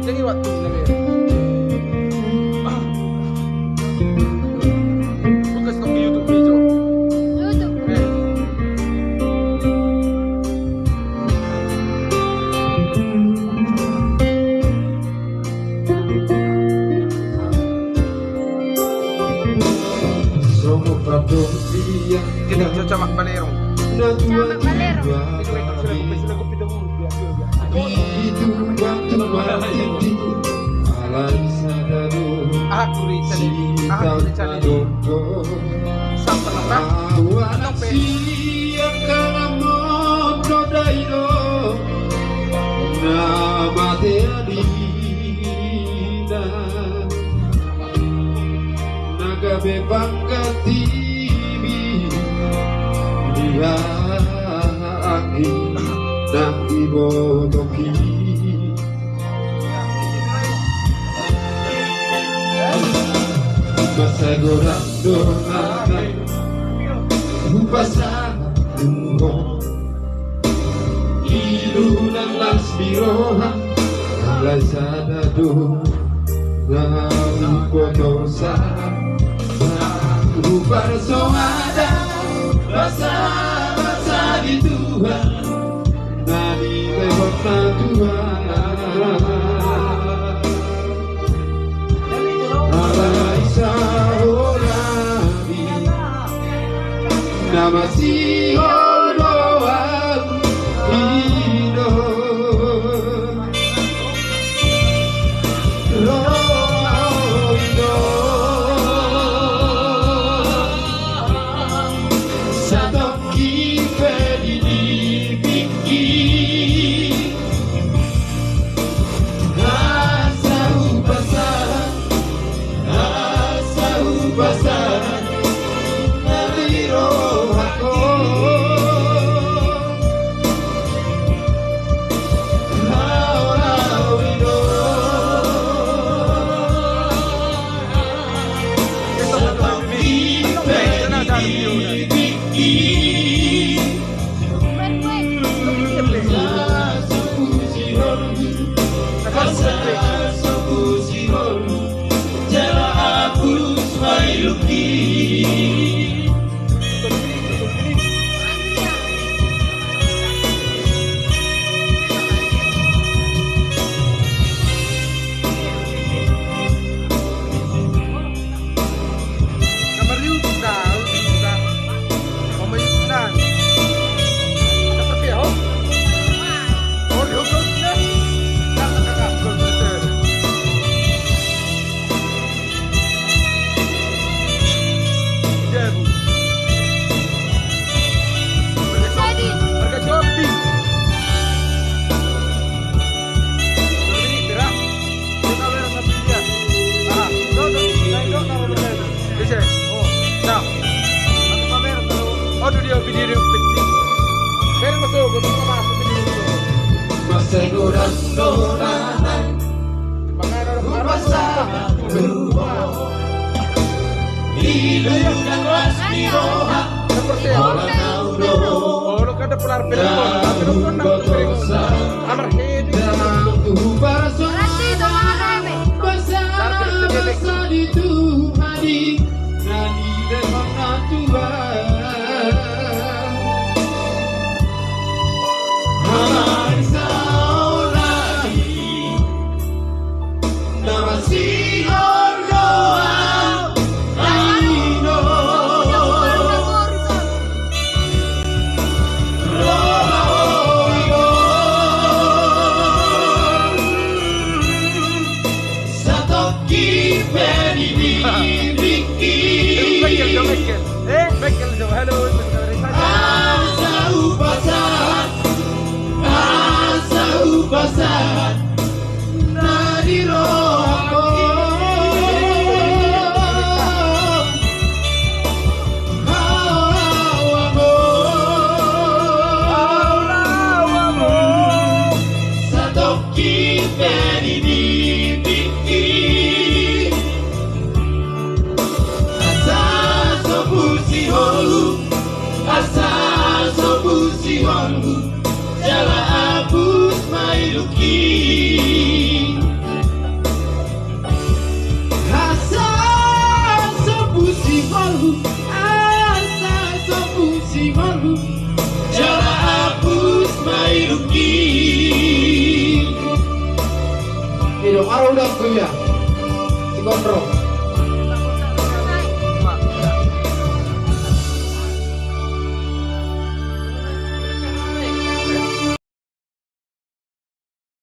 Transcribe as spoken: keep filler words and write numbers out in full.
Jadi waktu ini, Mer. Buka stok di YouTube, Ijo. YouTube. Eh. Jadi, Camat Balero. Camat Balero. Alai sada do. Aha kuri cani? Aha kuri cani? Sampai apa? Awa na sian kalamon do dainang na mate alina, na gabe panggantibi di anggi na dibotohi. Masa godang do na hupasahat ho, ilu nang las ni roha, alai sada do na hubotosa. Hupasahat basa-basa di Tuhan, na nilehon na tua. Alai saonari na masihol do au, i do. Ro au, i do. Satongkin pe di nipingki. Asa hupasahat, asa hupasahat na di rohangku. Ro au, i do. Satongkin pe di nipingki. Asa hupasahat, asa hupasahat na di rohangku. Au, au, au, au. Satongkin pe di nipingki. Asa so pusihon, asa so pusihon, jala apus ma ilungki. Si Gondrong.